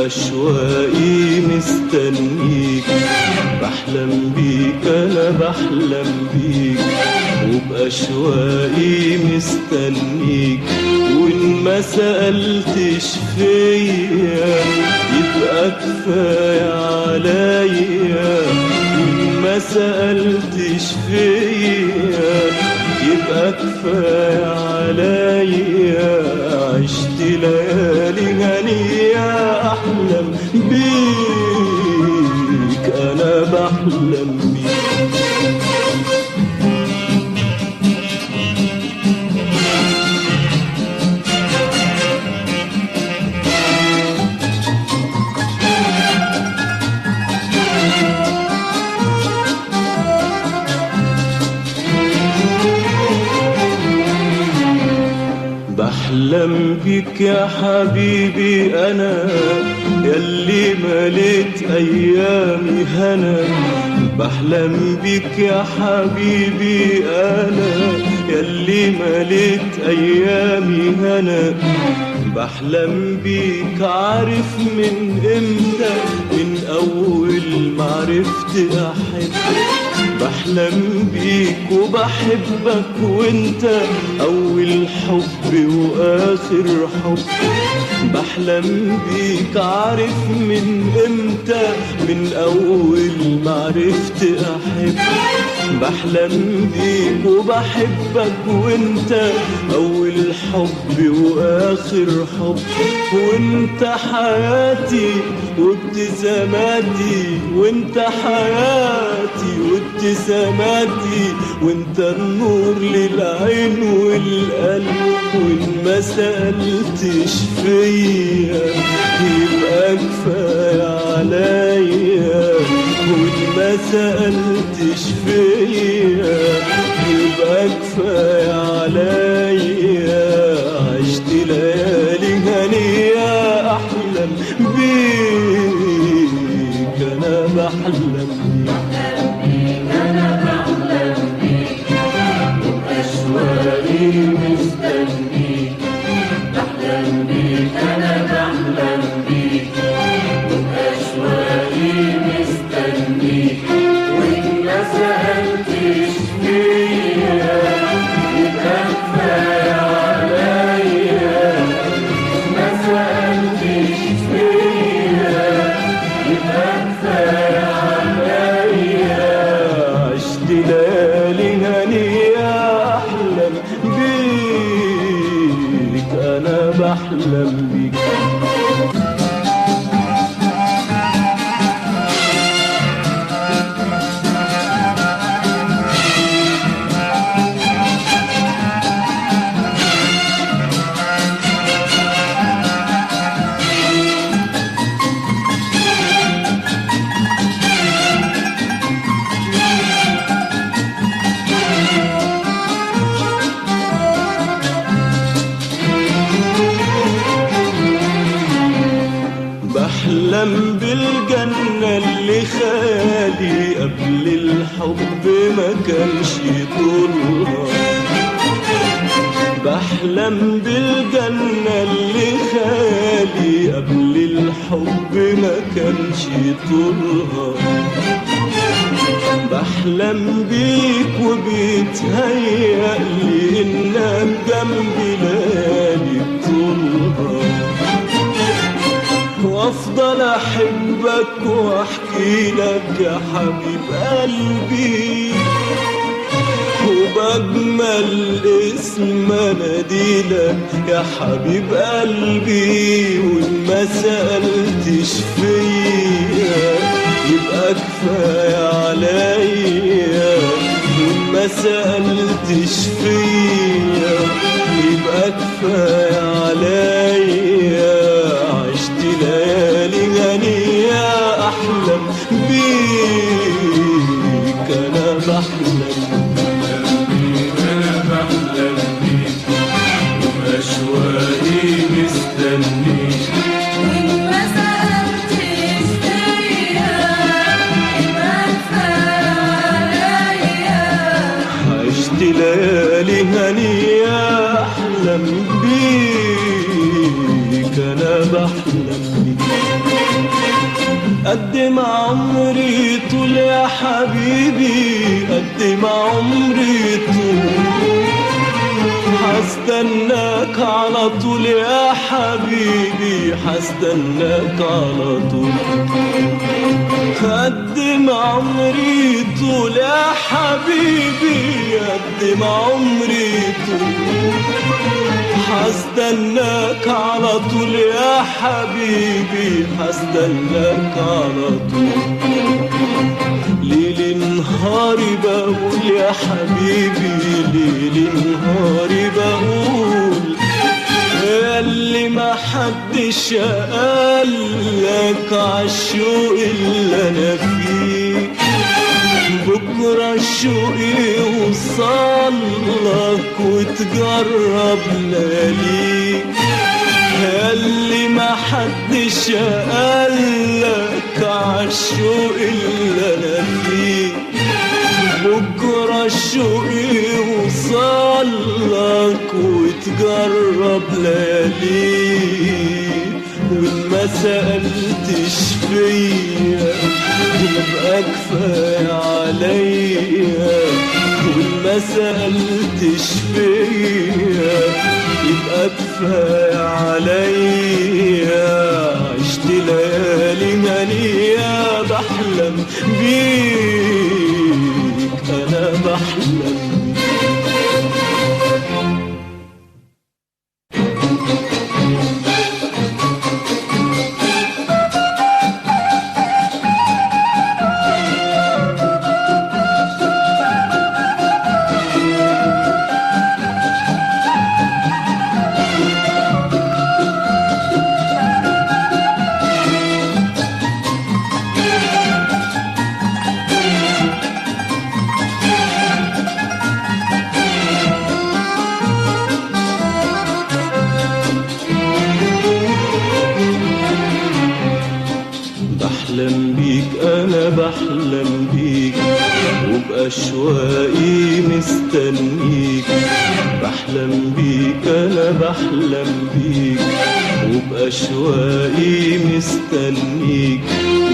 وبأشواقي مستنيك. بحلم بيك أنا بحلم بيك وبأشواقي مستنيك، وإن ما سألتش فيا يبقى كفاية عليا، وإن ما سألتش فيا يبقى كفاية عليا. عشت ليالي هنية أحلم بيك، أنا بحلم بيك. بحلم بيك يا حبيبي أنا يلي مليت أيامي هنا، بحلم بيك يا حبيبي أنا يلي مليت أيامي هنا. بحلم بيك عارف من إمتى، من أول ما عرفت أحب. بحلم بيك وبحبك وانت أول حب وآخر حب. بحلم بيك عارف من إمتى، من أول ما عرفت أحب. بحلم بيك وبحبك وانت أول حب وآخر حب، وانت حياتي وابتساماتي، وانت حياتي وابتساماتي، وانت النور للعين والقلب. وان ما سألتش فيا يبقى كفاية عليا، وان ما سألتش فيا يبقى كفاية عليا. عشت ليالي هنية أحلم بيك، أنا بحلم بيك، أنا بحلم بيك وبأشواقي مستنيك. بحلم بيك أنا بحلم بيك وبأشواقي مستنيك، وإن ما سألتش فيا يبقى كفاية عليا، ما سألتش فيا يبقى كفاية عليا. عشت ليالي هنية أحلم بيك، أنا بحلم بيك. بحلم بالجنة اللي خالي قبل الحب ما كانش طولها، بحلم بالجنة اللي خالي قبل الحب ما كانش طولها. بحلم بيك وبيتهيألي إنك جنبي ليالي طولها، وافضل احبك واحكي لك يا حبيب قلبي، وبجمل اسم اناديلك يا حبيب قلبي. وان ما سألتش فيا يبقى كفاية عليا، وان ما سألتش فيا يبقى كفاية عليا. عشت ليالي هنية أحلم بيك، أنا بحلم بيك، أنا بحلم بيك وبأشواقي مستنيك، وإن ما سألتش فيا يبقى كفاية عليا. عشت ليالي هنية أحلم بيك، أنا بحلم بيك. قد ما عمري طول يا حبيبي، قد ما عمري طول، هستناك على طول يا حبيبي، هستناك على طول. قد ما عمري طول يا حبيبي، قد ما عمري طول، هستناك على طول يا حبيبي، هستناك على طول. ليل نهاري بقول يا حبيبي، ليل نهاري بقول، اللي ما حدش قالك عالشوق اللي انا فيه، بكرة الشوق يوصلك وتجرب لياليك. اللي ما حدش قالك عالشوق اللي انا فيه، بكرة الشوق يوصلك وتجرب لياليك. وإن ما سألتش فيا يبقى كفاية عليا، وإن ما سألتش فيا يبقى كفاية عليا. عشت ليالي هنية بحلم بيك، أنا بحلم بيك. بحلم بيك أنا بحلم بيك، وبأشواقي مستنيك. بحلم بيك أنا بحلم بيك، وبأشواقي مستنيك.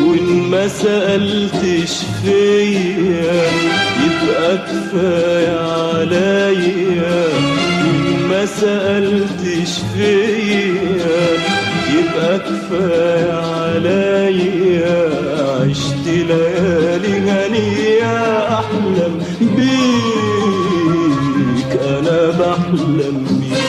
وإن ما سألتش فيا يبقى كفاية عليا، وإن ما سألتش فيا يبقى كفاية عليا. عشت ليالي هنية أحلم بيك، أنا بحلم بيك.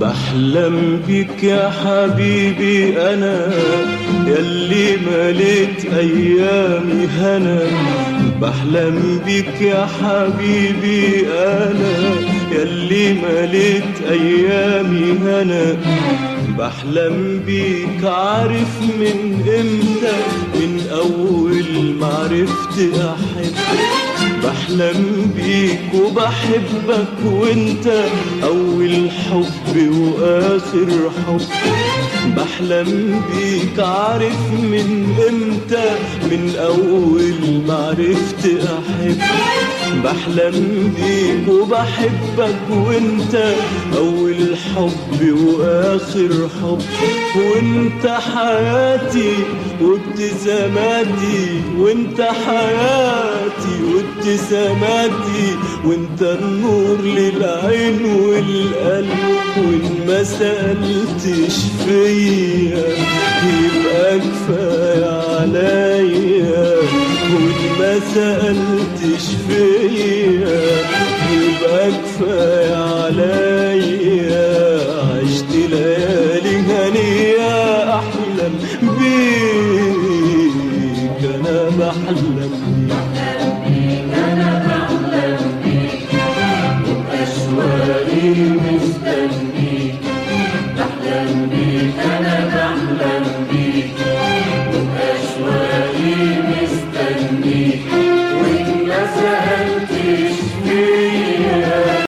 بحلم بيك يا حبيبي أنا، ياللي مليت أيامي هنا. بحلم بيك يا حبيبي أنا، ياللي مليت أيامي هنا. بحلم بيك عارف من إمتى، من أول ما عرفت أحبك. بحلم بيك وبحبك وانت أول حب وآخر حب. بحلم بيك عارف من إمتى، من أول ما عرفت أحب. بحلم بيك وبحبك وانت أول حب وآخر حب. وانت حياتي وابتساماتي، وانت حياتي وابتساماتي، وانت النور للعين والقلب. وان ما سألتش فيا يبقى كفاية عليا، وان ما سألتش فيا يبقى كفاية عليا. عشت ليالي هنية أحلم بيك، أنا بحلم بيك، أنا بحلم بيك، وبأشواقي.